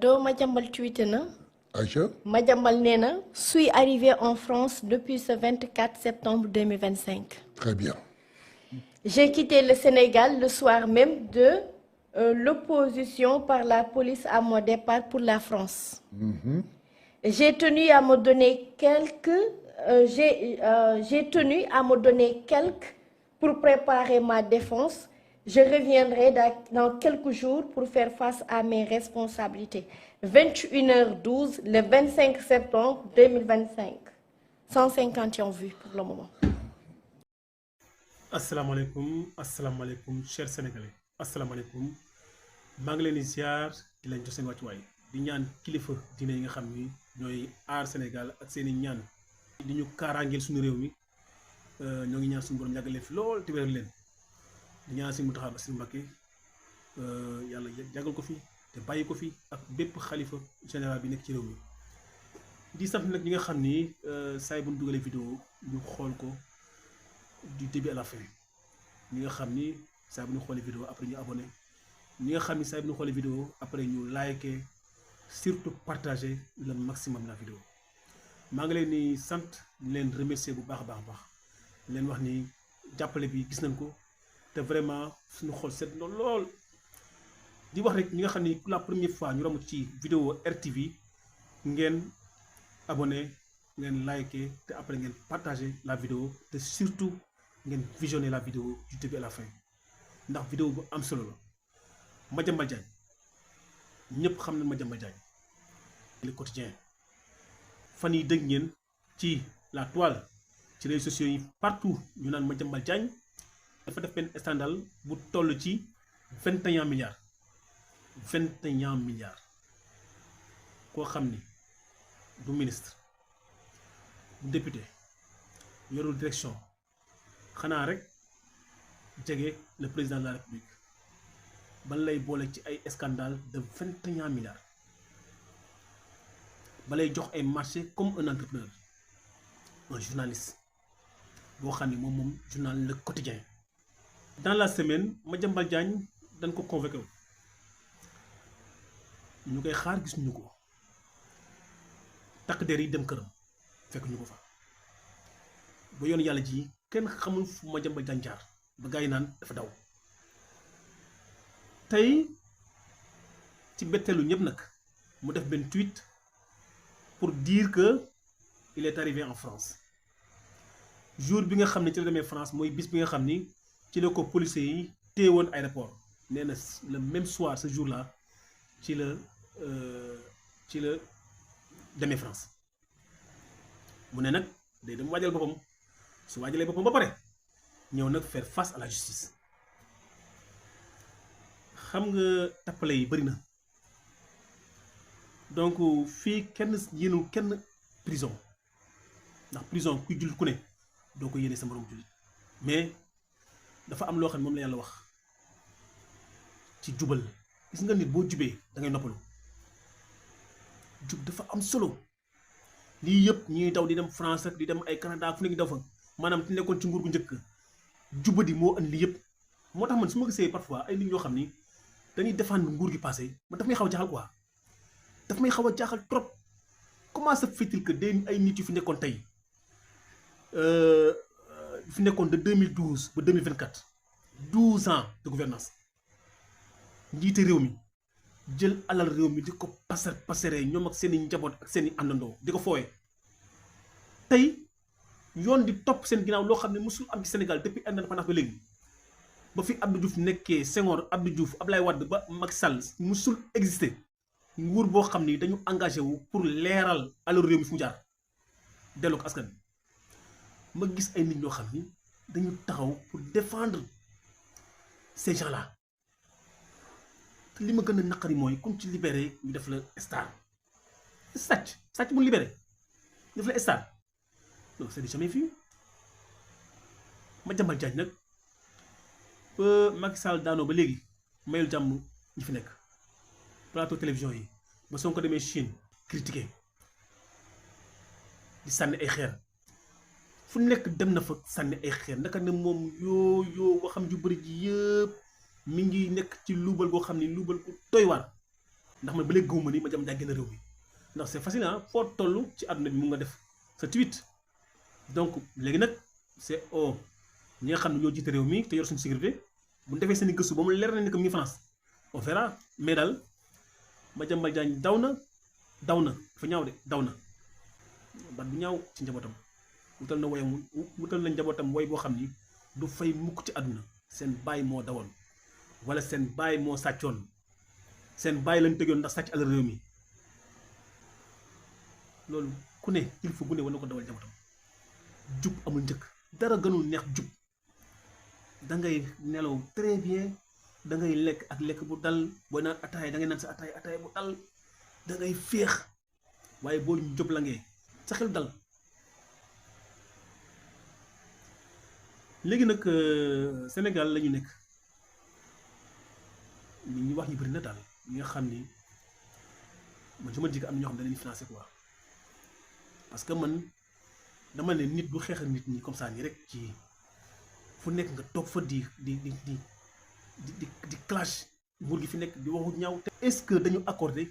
Do Madiambal tweeté na. Aïcha. Madiambal nee na suis arrivé en France depuis ce 24 septembre 2025. Très bien. J'ai quitté le Sénégal le soir même de l'opposition par la police à mon départ pour la France. J'ai tenu à me donner quelques pour préparer ma défense. Je reviendrai dans quelques jours pour faire face à mes responsabilités. 21h12, le 25 septembre 2025. 151 vues pour le moment. asalaamaaleykum chers sénégalais asalaamaaleykum maa ngi leen di ziar di leen jox seen wàccuwaay di ñaan kilifa diine yi nga xam ni ñooy aar Sénégal ak seen i ñaan di ñu kaaraangeel suñu réew mi ñoo ngi ñaan suñu borom yàggal leen fi lool te wéral leen di ñaan suñu Mountakha Bassirou Mbacké yàlla yàggal ko fi te bàyyi ko fi ak bépp xalifa général bi nekk ci réew mi di sant nag ñi nga xam ni saa yi bu ñu dugalee vidéo ñu xool ko du début à la fin ñi nga xam ni saa bu ñu xoolee vidéo après ñu abonné ñi nga xam ni saa bu ñu xoolee vidéo après ñu liker surtout partager le maximum la vidéo maa ngi leen di sant leen remercier bu baax a baax leen wax ni jàppale bi gis nañ ko te vraiment suñu xol seet na lool di wax rek ñi nga xam ni pour la première fois ñu romb ci vidéo RTV ngeen abonné ngeen liker te après ngeen partager la vidéo te surtout ngeen visionner la vidéo du début à la fin ndax vidéo bu am solo la Madiambal Diagne ñëpp xam na Madiambal Diagne le quotidien fan yi dégg ngeen ci la toile ci réseaux sociaux yi partout ñu naan Madiambal Diagne dafa def benn scandale bu toll ci 21 milliards 21 milliards koo xam ni du ministre du député yorul direction xanaa rek jege le président de la république ban lay boole ci ay scandale de 21 milliards ba lay jox ay marché comme un entrepreneur un journaliste boo xam ne moom journal Le Quotidien dans la semaine Madiambal Diagne dañ ko convoqué ñu koy xaar gis ñu ko takk der yi dem këram fekk ñu ko fa ba yoon yàlla ji kenn xamul fu Madiambal Diagne jaar ba gars yi naan dafa daw tey ci betteelu ñëpp nag mu def benn tweet pour dire que il est arrivé en France jour bi nga xam ne ci la demee France mooy bis bi nga xam ni ci la ko policiers yi téye woon aéroport nee na le même soir ce jour là ci la demee France mu ne nag day dem waajal boppam su waajalee boppam ba pare ñëw nag faire face à la justice xam nga tappale yi bëri na donc fii kenn yéenul kenn prison ndax prison kuy jullit ku ne doo ko yéene sa morom jullit mais dafa am loo xam ne moom la yàlla wax ci jubal gis nga nit boo jubee da ngay noppalu jub dafa am solo lii yëpp ñuy daw di dem France ak di dem ay Canada fu nekk daw fa maanaam ti nekkoon ci nguur gu njëkk jubadi moo andi lii yëpp moo tax man su ma gisee parfois ay nit ñoo xam ni dañuy défendre nguur gi passé man daf may xaw a jaaxal quoi daf may xaw a jaaxal trop comment se fait-il que day ay nit yu fi nekkoon tey fi nekkoon de 2012 ba 2024 12 ans de gouvernance njiite réew mi jël alal réew mi di ko passeree ñoom ak seen i njaboot ak seen i àndandoo di ko fooyee tey yoon di topp seen ginnaaw loo xam ne mosul am ci Sénégal depuis indépendance ba léegi ba fi Abdou Diouf nekkee Senghor Abdou Diouf Ablaye Wade ba Macky Sall mosul exister nguur boo xam ni dañu engagé wu pour leeral alal réew mi fu mu jaar delloo ko askan ma gis ay nit ñoo xam ni dañu taxaw pour défendre ces gens-là te li ma gën a naqari mooy comme ci libéré ñu def la star sàcc bu libéré def la star non c'est jamais vu Madiambal Diagne nag ba Macky Sall daanoo ba léegi mayul jàmm ñi fi nekk plateau télévision yi ba Sonko demee Chine critiqué di sànni ay xeer fu nekk dem na fa sànni ay xeer ndaka ne moom yoo waxam ju bëri ji yëpp mi ngi nekk ci luubal goo xam ni luubal ku doy waar ndax man ba léegi gëwuma ni Madiambal Diagne génn réew mi ndax c'est facile ah foo toll ci àdduna bi mu nga def sa tweet donc léegi nag c'est ñi nga xam ne ñoo jiite réew mi te yor suñu sécurité bu ñu defee seen i gëstu ba mu leer na ni que mi ngi France on verra mais daal Madiambal Diagne daw na dafa ñaaw de daw na bat bu ñaaw ci njabootam wutal na njabootam woy boo xam ni du fay mukk ci àdduna seen baay moo dawoon wala seen baay moo sàccoon seen baay lañ tëjoon ndax sàcc alal réew mi loolu ku ne kilifa gu ne war na ko dawal njabootam jub amul njëkk dara gënul neex jub da ngay nelaw très bien da ngay lekk ak lekk bu dal booy naan ataay da ngay naan sa ataay bu dal da ngay féex waaye boo jub la ngee sa xel dal léegi nag Sénégal la ñu nekk nit ñi wax ñu bëri na daal ñi nga xam ni man su ma jig am na ñoo xam ne dañuy financé quoi parce que man dama ne nit du xeex ak nit ñi comme ça nii rek ci fu nekk nga toog fa di clash nguur gi fi nekk di waxu ñaaw te est-ce que dañu accordé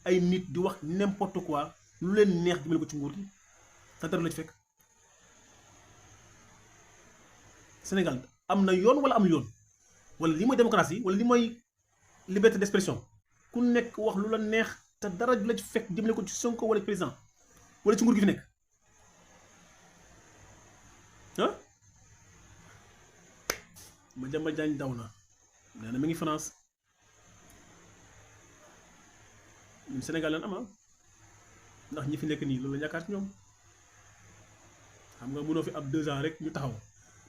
ay nit di wax n'importe quoi lu leen neex jëmale ko ci nguur gi te dara la ci fekk Sénégal am na yoon wala amul yoon wala li mooy démocratie wala li mooy liberté d'expression ku nekk wax lu la neex te dara du la ci fekk jëmale ko ci Sonko wala président wala ci nguur gi fi nekk ah Madiambal Diagne daw na nee na mi ngi France ñun Sénégal lan ama ndax ñi fi nekk nii loolu la yaakaar ci ñoom xam nga mënoo fi ab 2 ans rek ñu taxaw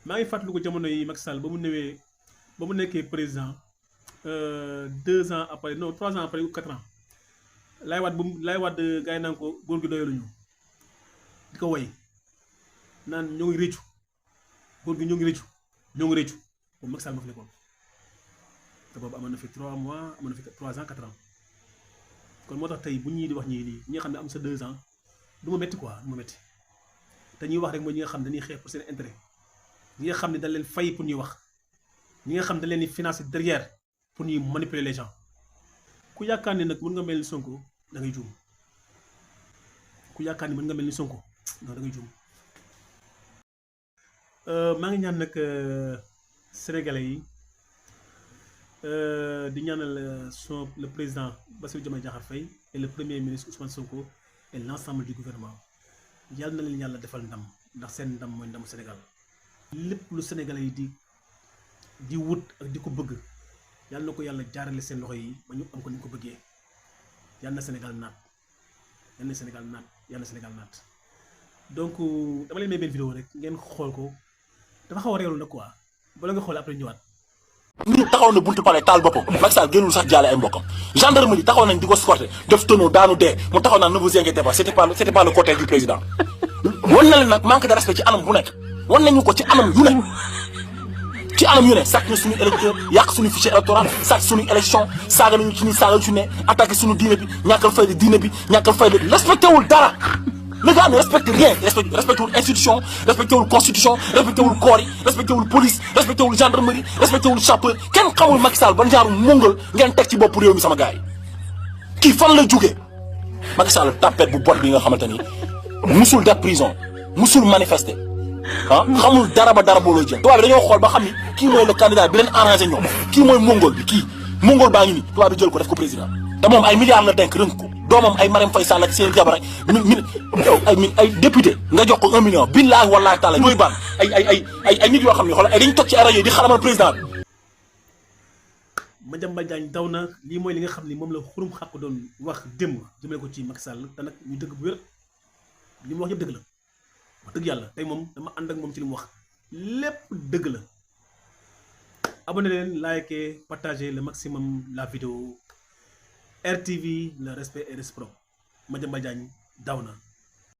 maa ngi fàttaliku ko jamono yi Macky Sall ba mu nekkee président 2 ans après non 3 ans après ou 4 ans Laay Wade gars yi naan ko góor gi doyaluñu di ko woy naan ñoo ngi réccu góor gi ñoo ngi réccu boobu Macky Sall ma fi nekkoon te boobu amoon na fi 3 mois amoon na fi 3 ans 4 ans kon moo tax tey bu ñii di wax ñii nii ñi nga xam ne am sa 2 ans du ma métti quoi du ma métti te ñuy wax rek mooy ñi nga xam ne dañuy xeex pour seen intérêt ñi nga xam ne dañ leen fay pour ñuy wax ñi nga xam ne dañ leen di financer derrière pour ñuy manipuler les gens ku yaakaar ni nag mën nga mel ni Sonko da ngay juum ku yaakaar ni mën nga mel ni Sonko non da ngay juum maa ngi ñaan nag sénégalais yi di ñaanal le président Bassirou Diomaye Diakhar Faye et le premier ministre Ousmane Sonko et l'ensemble du gouvernement yàlla na leen yàlla defal ndam ndax seen ndam mooy ndamu Sénégal lépp lu sénégalais yi di wut ak di ko bëgg yàlla na ko yàlla jaarale seen loxo yi ba ñu am ko ni ñu ko bëggee yàlla na Sénégal naat yàlla na Sénégal naat yàlla na Sénégal naat donc dama leen may benn vidéo rek ngeen xool ko dafa xaw a réewlu nag quoi bala nga xool après ñëwaat. ñu taxaw na buntu palais taal boppam Macky Sall génnul sax jaale ay mbokkam gendarmerie taxaw nañ di ko escorter def tonneau daanu dee mu taxaw naan ne vous inquiétez pas c'était pas le cortège du président wan na leen nag manque de respect ci anam bu nekk wan nañu ko ci anam yu ne sàcc na suñu électeur yàq suñu fichier électoral sàcc suñu élection saaga nañu ci ni saaga ci ne attaqué suñu diine bi ñàkkal fayda diine bi ñàkkal fayda respecté wul dara le gars ne respecte rien respecté wul institution respecté wul constitution respecté wul corps yi respecté wul police respecté wul gendarmerie respecté wul sapeur kenn xamul Macky Sall ban genre mongol ngeen teg ci bopp réew mi sama gars yi kii fan la jógee Macky Sall tapette bu bot bi nga xamante ni musul def prison musul manifester ah xamul dara ba dara booloo jëm tubaab bi dañoo xool ba xam ni kii mooy le candidat bi leen arrangé ñoom kii mooy mongol bi kii mongol baa ngi nii tubaab bi jël ko def ko président te moom ay milliards la denk rënk ko doomam ay Marème Faye Sall ak seen jabar ay député nga jox ko 1 million billaahi wallaahi taala ñooy baan ay nit yoo xam ne xoolal ay dañu toog ci rajo yi di xalamal président bi. Madiambal Diagne daw na lii mooy li nga xam ni moom la xurum xàq doon wax démb jëmale ko ci Macky Sall te nag ñu dëgg bu wér li mu wax yëpp dëgg la wax dëgg yàlla tey moom dama ànd ak moom ci li mu wax lépp dëgg la. abonné leen liker partager le maximum la vidéo RTV le respect est réciproque Madiambal Diagne daw na.